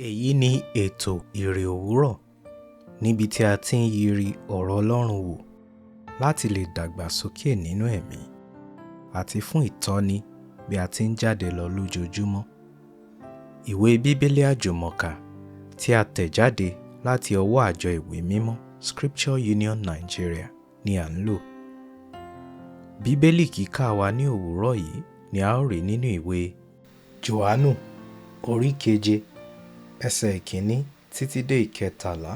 Èyí ni ètò Ìrè Òwúrọ̀ níbi tí a ti ń yiri ọ̀rọ̀ Ọlọ́run wò láti lè dàgbàsókè nínú ẹ̀mí àti fún ìtọ́ni bí a ti ń jáde lọ lójoojúmọ́. Ìwé Bíbélì Àjùmọ̀kà tí a tẹ̀ jáde láti ọwọ́ àjọ ìwé mímọ́ Scripture Union Nigeria ni à ń lò. Bíbélì kíkà wa ní òwúrọ̀ yìí ni a ó rí nínú ìwé Jòhánù orí keje ẹsẹ̀ ìkíní títí dé ìkẹtàlá.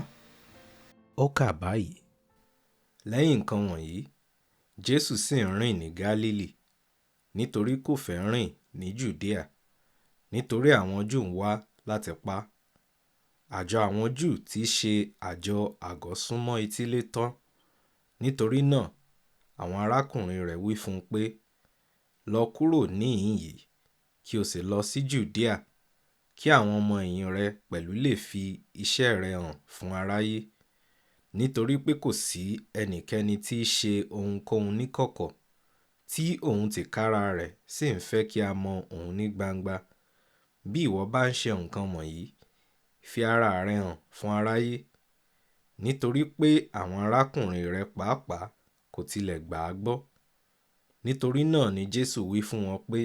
Ó kà báyìí. Lẹ́yìn nǹkan wọ̀nyí, Jésù sì ń rìn ní Gálílì, nítorí kò fẹ́ rìn ní Jùdíà, nítorí àwọn Júù ń wá láti pa á. Àjọ àwọn Júù tí í ṣe àjọ àgọ́ súnmọ́ etílé tán. Nítorí náà, àwọn arákùnrin rẹ̀ wí fún un pé, lọ kúrò níhìn-ín yìí, kí o sì lọ sí Jùdíà, kí àwọn ọmọ ẹ̀yìn rẹ pẹ̀lú lè fi iṣẹ́ rẹ hàn fún aráyé. Nítorí pé kò sí ẹnikẹ́ni tí í ṣe ohunkóhun níkọ̀kọ̀, tí òun tìkára rẹ̀ sì ń fẹ́ kí a mọ òun ní gbangba. Bí ìwọ bá ń ṣe nǹkan wọ̀nyí, fi ara rẹ hàn fún aráyé. Nítorí pé àwọn arákùnrin rẹ̀ pàápàá kò tilẹ̀ gbà á gbọ́. Nítorí náà ni Jésù wí fún wọn pé,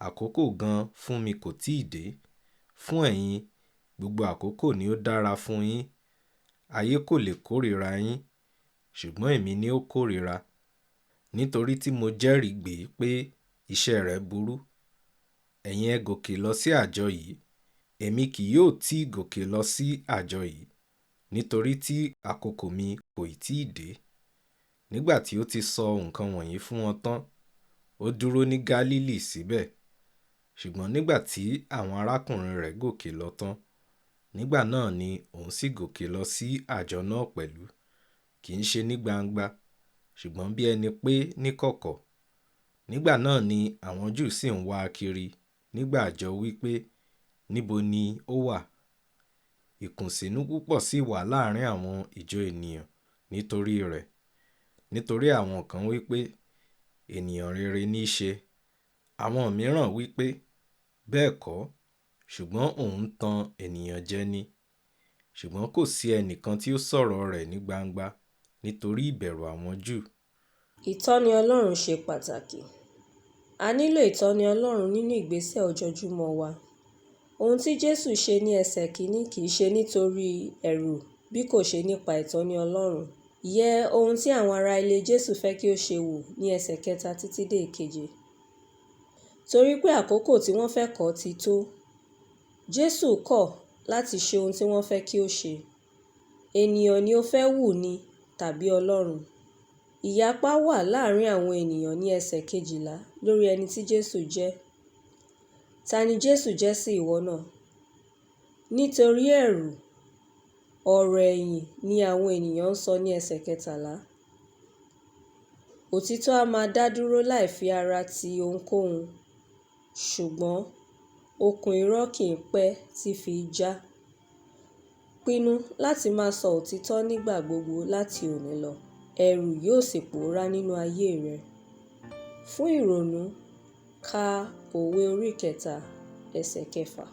àkókò gan fún mi kò tíì dé. Fún ẹ̀yin, gbogbo àkókò ni ó dára fún yín. Ayé kò lè kórìíra yín, ṣùgbọ́n èmi ni ó kórìíra, nítorí tí mo jẹ́rìí gbè pé iṣẹ́ rẹ̀ burú. Ẹ̀yin ẹ gòkè lọ sí àjọ yìí, èmi kì yóò tí gòkè lọ sí àjọ yìí, nítorí tí àkókò mi kò ì tí dé. Nígbà tí ó ti sọ nǹkan wọ̀nyí fún wọn tán, ó dúró ní Gálílì síbẹ̀. Ṣùgbọ́n nígbà tí àwọn arákùnrin rẹ̀ gòkè lọ tán, nígbà náà ni òun sì gòkè lọ sí àjọ náà pẹ̀lú, kì í ṣe ní gbangba, ṣùgbọ́n bí ẹni pé níkọ̀kọ̀. Nígbà náà ni àwọn Júù sì ń wá a kiri nígbà àjọ wí pé, níbo ni ó wà? Ìkùnsínú púpọ̀ sì wà láàrin àwọn ìjọ ènìyàn nítorí rẹ̀. Nítorí àwọn kan wí pé, ènìyàn rere ní í ṣe. Àwọn mìíràn wí pé, bẹ́ẹ̀ kọ́, ṣùgbọ́n òun ń tan ènìyàn jẹ ni. Ṣùgbọ́n kò sí ẹnìkan tí ó sọ̀rọ̀ rẹ̀ ní gbangba nítorí ìbẹ̀rù àwọn Júù. Ìtọ́ni Ọlọ́run ṣe pàtàkì. A nílò ìtọ́ni Ọlọ́run nínú ìgbésẹ̀ ojoojúmọ́ wa. Ohun tí Jésù ṣe ní ẹsẹ̀ kìíní kì í ṣe nítorí ẹ̀rù bí kò ṣe nípa ìtọ́ni Ọlọ́run. Yẹ ohun tí àwọn ará ilé Jésù fẹ́ kí ó ṣe wò ní ẹsẹ̀ kẹta títí dé ìkeje. Torí pé àkókò tí wọ́n fẹ́ kọ̀ ti tó. Jésù kọ̀ láti ṣe ohun tí wọ́n fẹ́ kí ó ṣe. Ènìyàn ni ó fẹ́ wù ni tàbí Ọlọ́run. Ìyapa wà láàrin àwọn ènìyàn ní ẹsẹ̀ kejìlá lórí ẹni tí Jésù jẹ́. Ta ni Jésù jẹ́ sí ìwọ náà? Nítorí ẹ̀rù, ọ̀rọ̀ ẹ̀yìn ni àwọn ènìyàn ń sọ ní ẹsẹ̀ kẹtàlá. Òtítọ́ a máa dá dúró láì fi ara ti ohunkóhun, ṣùgbọ́n okùn irọ́ kì í pẹ́ tí fi já. Pinnu láti máa sọ òtítọ́ nígbà gbogbo láti òní lọ, ẹ̀rù yóò sì pòórá nínú ayé rẹ. Fún ìrònú, ka òwe orí kẹta, ẹsẹ̀ kẹfà.